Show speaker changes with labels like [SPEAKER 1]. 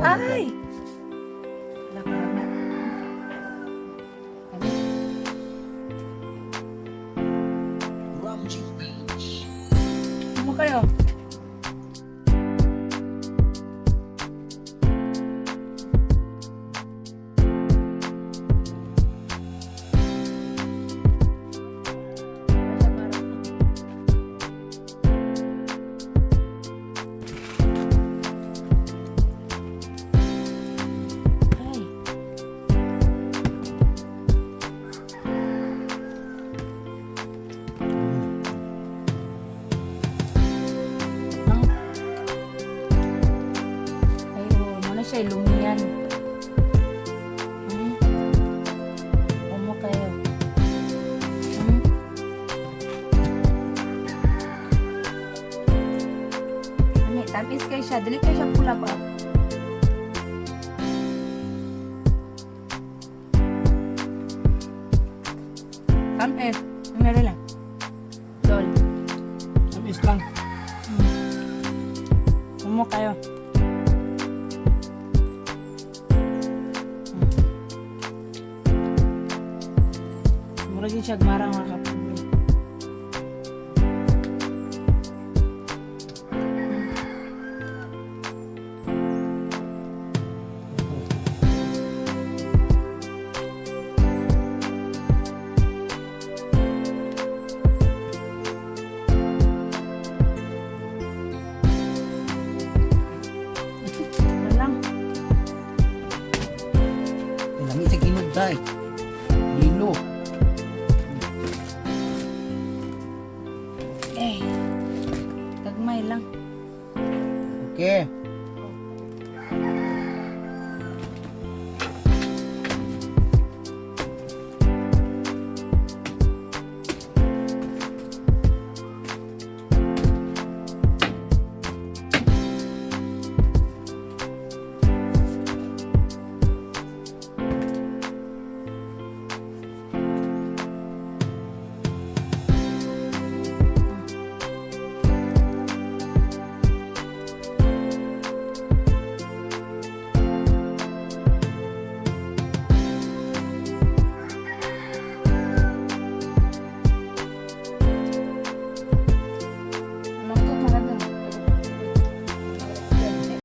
[SPEAKER 1] Ay! Wala ka na. Ano? Ano kayo? Ay. Ang. Ay, oo, muna siya lumiyan. Umo kayo. Ami, tamis kayo siya. Dili kayo siya pula pa. Tamis. Ang meron lang. Dol.
[SPEAKER 2] Tamis lang.
[SPEAKER 1] Umo kayo. Mura din siya marang mga kapatid. Ano lang.
[SPEAKER 2] Lami sa ginugday.